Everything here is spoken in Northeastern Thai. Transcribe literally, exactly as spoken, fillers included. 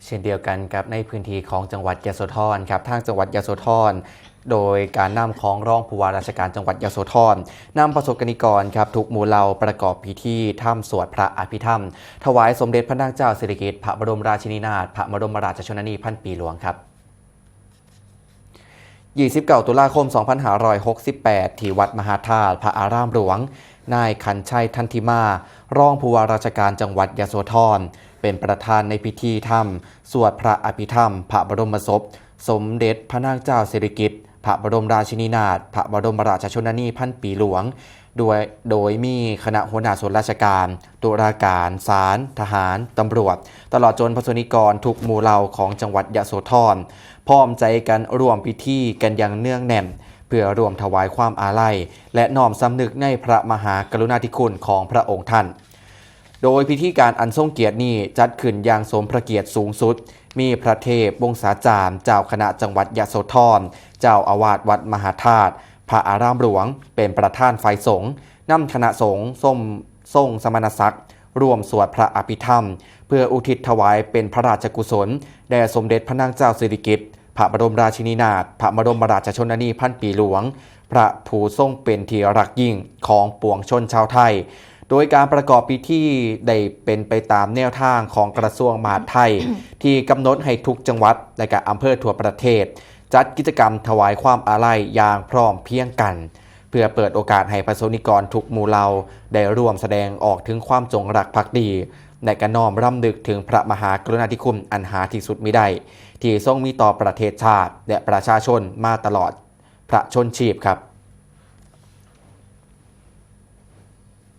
เช่นเดียวกันครับ ในพื้นที่ของจังหวัดยโสธรครับ ทางจังหวัดยโสธร โดยการนำของรองผู้ว่าราชการจังหวัดยโสธร นำประสบกนิกรครับ ทุกหมู่เหล่าประกอบพิธีทำสวดพระอภิธรรม ถวายสมเด็จพระนางเจ้าสิริกิติ์ พระบรมราชินีนาถ พระบรมราชชนนีพันปีหลวงครับ ยี่สิบเก้า ตุลาคม สองพันห้าร้อยหกสิบแปด ที่วัดมหาธาตุพระอารามหลวง นายขันชัย ทันทิมา รองผู้ว่าราชการจังหวัดยโสธร เป็นประธานในพิธีทำสวดพระอภิธรรม พระบรมศพ สมเด็จพระนางเจ้าสิริกิติ์ พระบรมราชินีนาถ พระบรมราชชนนีพันปีหลวง โดย โดยมีคณะหัวหน้าส่วนราชการ ตุลาการ ศาล ทหาร ตำรวจ ตลอดจนประสบกนิกรทุกหมู่เหล่าของจังหวัดยโสธร พร้อมใจกันร่วมพิธีกันอย่างเนื่องแน่น เพื่อร่วมถวายความอาลัย และน้อมสำนึกในพระมหากรุณาธิคุณของพระองค์ท่าน โดยพิธีการอันทรงเกียรตินี้จัดขึ้นอย่างสมพระเกียรติสูงสุด มีพระเทพวงศาจารย์ เจ้าคณะจังหวัดยโสธร เจ้าอาวาสวัดมหาธาตุพระอารามหลวง เป็นประธานฝ่ายสงฆ์ นำคณะสงฆ์ทรงทรงสมณศักดิ์ ร่วมสวดพระอภิธรรม เพื่ออุทิศถวายเป็นพระราชกุศล แด่สมเด็จพระนางเจ้าสิริกิติ์ พระบรมราชินีนาถ พระบรมราชชนนีพันปีหลวง พระผู้ทรงเป็นที่รักยิ่งของปวงชนชาวไทย โดยการประกอบพิธีได้เป็นไปตามแนวทางของกระทรวงมหาดไทย ที่กำหนดให้ทุกจังหวัดและก็อำเภอทั่วประเทศ จัดกิจกรรมถวายความอาลัยอย่างพร้อมเพรียงกัน เพื่อเปิดโอกาสให้ประสบกนิกรทุกหมู่เหล่าได้ร่วมแสดงออกถึงความจงรักภักดี และก็น้อมรำลึกถึงพระมหากรุณาธิคุณอันหาที่สุดมิได้ ที่ทรงมีต่อประเทศชาติและประชาชนมาตลอดพระชนม์ชีพครับ